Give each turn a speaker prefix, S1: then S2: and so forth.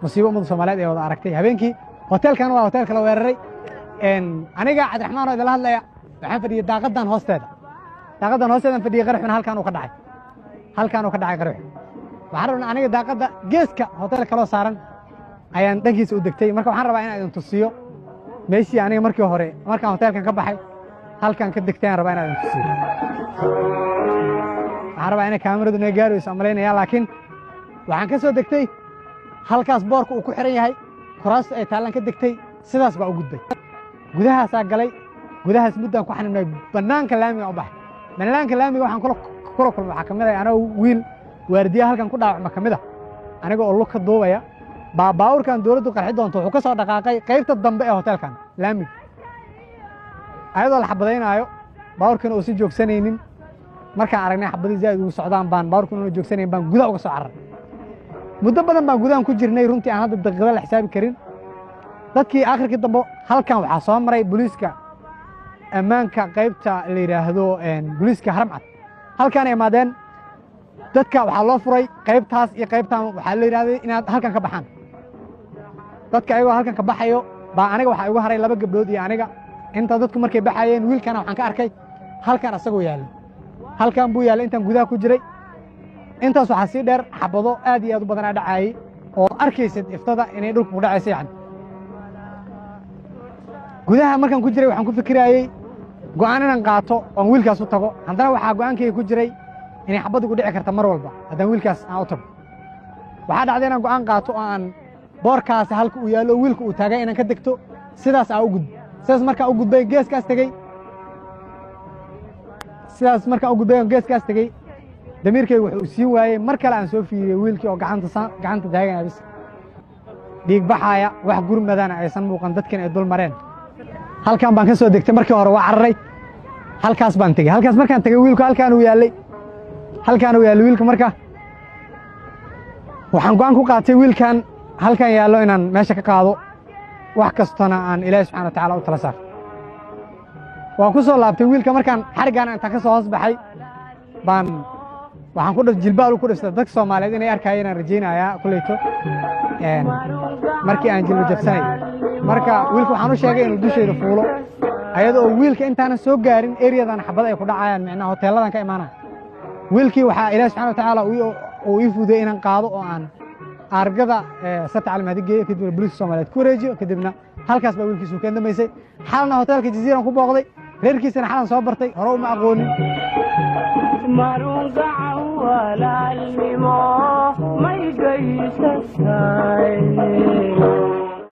S1: Musiibo ummadda Soomaaliyeed ee wada aragtay habeenkii. Hoteelkan waa hoteelka la weeraray. Aniga Cabdiraxmaan oo idinla hadlaya waxaan fadhiyey daaqadan hoosteeda, daaqadan hoosteedan fadhiyey. Qaraxuna halkaan uu ka dhacay, halkaan uu ka dhacay qaraxu. Waxaan rabnaa, aniga daaqadda geeska hotel kaloo saaran ayaan dhankiisa u degtay. Marka waxaan rabaa inaan idin tusiyo meeshii aniga markii hore markaan hoteelkan ka baxay halkan ka degtay aan rabaa inaan idin tusiyo. Waxaan rabaa inay kaamiradu naga gaarayso amalaynaya, laakiin waxaan ka soo degtay halkaas boorka uu ku xiran yahay, kuraasta ay taallaan ka degtay. Sidaas baa u gudbay, gudahaasaa galay. Gudahaas muddaan ku xanibnay. Bannaanka laamiga u baxay. Bannaanka laamiga waxaan kula kulmay waxaa ka mid ah anagoo wiil waardiya halkan ku dhaawacma ka mid ah, aniga oo lug ka duubaya baa baawurkan dowladdu qarxi doonto wuxuu ka soo dhaqaaqay qaybta dambe ee hoteelkan laamiga, ayadoo la xabadaynaayo, baawurkana uusan joogsanaynin. Markaan aragnay xabadii zaa'id ugu socdaan baan baawurkan una joogsanayn baan gudaha uga soo cararnay. Muddo badan baan gudahan ku jirnay, runtii aan hadda daqiiqada la xisaabi karin. Dadkii aakhirkii dambe halkan waxaa soo maray booliiska ammaanka, qaybta la yidhaahdo booliiska Haramcad. Halkaan ay imaadeen. Dadka waxaa loo furay qaybtaas iyo qaybtaan. Waxaa la yidhahday inaad halkan ka baxaan. Dadka ayagoo halkan ka baxayo baa aniga waxaa igu haray laba gabdhood iyo aniga. Inta dadku markay baxayeen, wiilkana waxaan ka arkay halkan asagoo yaallay, halkan buu yaallay intaan gudaha ku jiray. Intaas waxaa sii dheer xabado aad iyo aad u badanaa dhacaayey oo arkaysid iftada inay dhulka ku dhacaysa. Yani gudaha markaan ku jiray waxaan ku fikiraayey go'aan inaan qaato oon wiilkaas u tago. Haddana waxaa go'aankayga ku jiray inay xabad igu dhici karta mar walba haddaan wiilkaas aan u tago. Waxaa dhacday inaan go'aan qaato oo aan boorkaasi halka uu yaallo oo wiilka uu taagay inaan ka degto, sidaas aa u gudbo. Sidaas markaa u gudbay, geeskaas tegey. Sidaas markaan u gudbay oon geeskaas tegey, damiirkayga wuxuu siin waayey mar kale aan soo fiiriyey wiilkii oo gacanta taaganaya bis, dhiig baxaaya, wax gurmadana aysan muuqan, dadkan ay dul mareen. Halkan baan ka soo degtay. Markii hore waa cararay, halkaas baan tegey. Halkaas markaan tegey, wiilku halkaan uu yaallay, halkaan uu yaallay wiilka. Marka waxaan go'aan ku qaatay wiilkan halkan yaallo inaan meesha ka qaado, wax kastona aan Ilaahi subxana wa tacaala u tala saarto. Waan ku soo laabtay wiilka. Markaan xariggaan intaan ka soo hoos baxay baan waxaan ku jilbaal ku dhiftay. Dadka Soomaaliyeed inay arkayeen aan rajaynayaa kulleyto markii aan jilba jabsanay. Marka wiilka waxaan u sheegay inuu dushayda fuulo, ayadoo oo wiilka intaanan soo gaarin eryadan xabad ay ku dhacayaan, micnaha hoteelladan ka imaanaya. Wiilkii waxaa Ilaahi subxana wa tacaala uu ii fududey inaan qaado oo aan aargada Sarta Cali Mahdi geeyo, kadibna booliiska Soomaaliyeed ku wareejiyo. Kadibna halkaas baa wiilkiisu keen dambaysay. Xalna hoteelka Jaziiran ku booqday, reerkiisana xalan soo bartay, hore uma aqoonin.
S2: Marungacan walaalnimo may gaysatay.